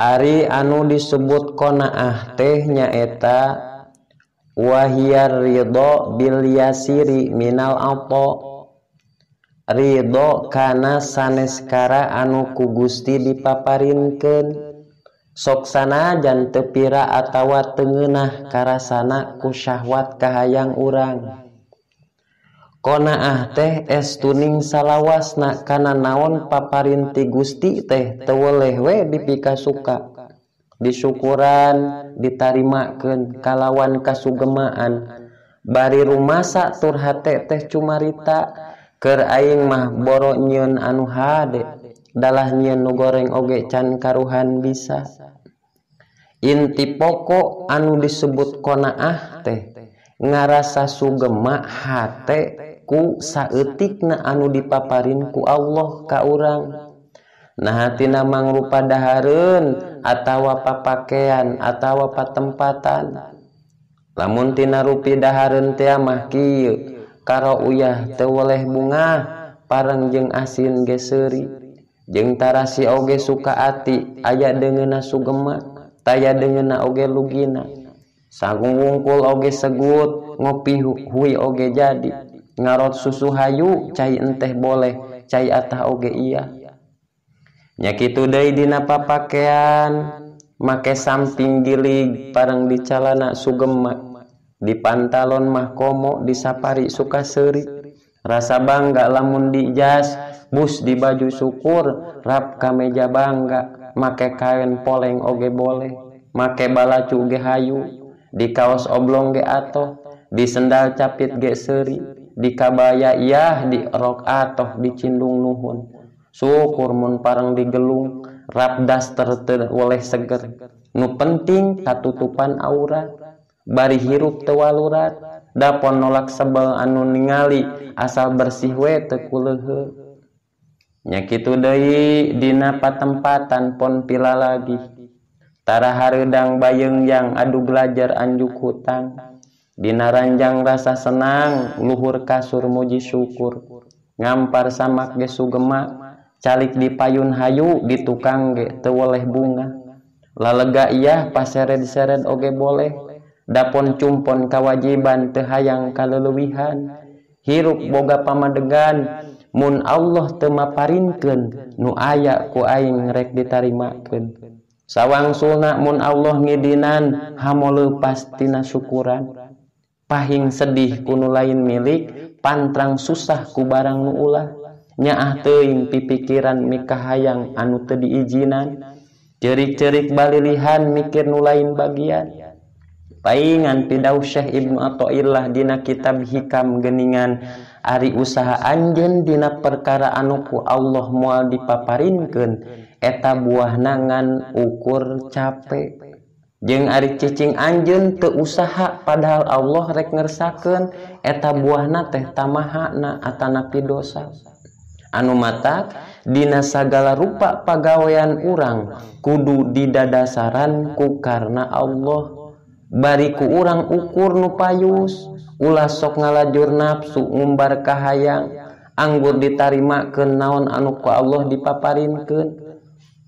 Ari anu disebut qanaah teh nyaeta wahiyar ridho bil yasiri minal ato, ridho kana saneskara anu ku Gusti dipaparinkeun sok sanajan teu pira atawa teu ngeunah karasana ku syahwat kahayang urang. Qanaah teh estuning salawasna kana naon paparin ti Gusti teh teu weleh we dipikasuka, disyukuran, ditarimakeun kalawan kasugemaan. Bari rumasa tur hate teh cumarita keur aing mah boro nyieun anu hade, dalah nyieun nu goreng oge can karuhan bisa. Inti pokok anu disebut qanaah teh ngarasa sugema hate ku saeutikna anu dipaparin ku Allah ka urang. Nah hatina mangrupa dahareun atawa papakean atawa patempatan. Lamun tina rupi dahareun teh mah kieu, karo uyah teu weleh bungah, pareng jeung asin ge seuri, jeung tarasi oge suka ati, aya deungeunna sugema, taya deungeunna oge lugina. Sagung wungkul oge segut, ngopi hui oge jadi, ngarot susu hayu, cai enteh boleh, cai atah oge iya. Nya kitu deui dina papakean, make samping gilig pareng di calana sugema, di pantalon mah komo di sapari suka seuri. Rasa bangga lamun di jas, bus di baju syukur, rap kameja bangga, make kain poleng oge boleh, make balacu ge hayu, di kaos oblong ge atoh, di sendal capit ge seuri, di kabaya iyah, di rok atoh, di cindung nuhun. Syukur mun pareng digelung, rap daster teu weleh seger. Nu penting katutupan aurat, bari hirup teu walurat, dapon nolak sebel anu ningali asal bersih we teu kuleuheuh. Nya kitu deui dina patempatan pon pila lagi. Tara hareudang bayeung yang adu belajar anjuk hutang. Dina ranjang rasa senang, luhur kasur muji syukur. Ngampar samak ge sugema, calik di payun hayu, di tukang ge teu weleh bunga. Lalega iyah pasered-sered oge boleh, dapon cumpon kawajiban teu hayang kaleulewihan. Hirup boga pamadegan, mun Allah teu maparinkeun, nu aya ku aing rek ditarimakeun. Sawangsulna mun Allah ngidinan, hamo leupas tina syukuran. Pahing sedih ku nu lain milik, pantrang susah ku barang nu ulah. Nyaah teuing pipikiran mikahayang anu teu diijinan, ceurik-ceurik balilihan mikir nu lain bagian. Paingan pidauh Syekh Ibnu Athaillah dina kitab Hikam geningan, ari usaha anjeun dina perkara anu ku Allah moal dipaparinkeun, eta buahna ngan ukur capek. Jeung ari cicing anjeun teu usaha padahal Allah rek ngersakeun, eta buahna teh tamahana atanapi dosa. Anu matak dina sagala rupa pagawean urang kudu didadasaran ku karna Allah. Bari ku urang ukur nu payus, ulah sok ngalajur nafsu ngumbar kahayang, anggur ditarimakeun naon anu ku Allah dipaparinkeun.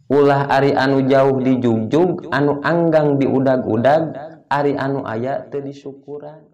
Ulah ari anu jauh dijugjug, anu anggang diudag-udag, ari anu aya teu disyukuran.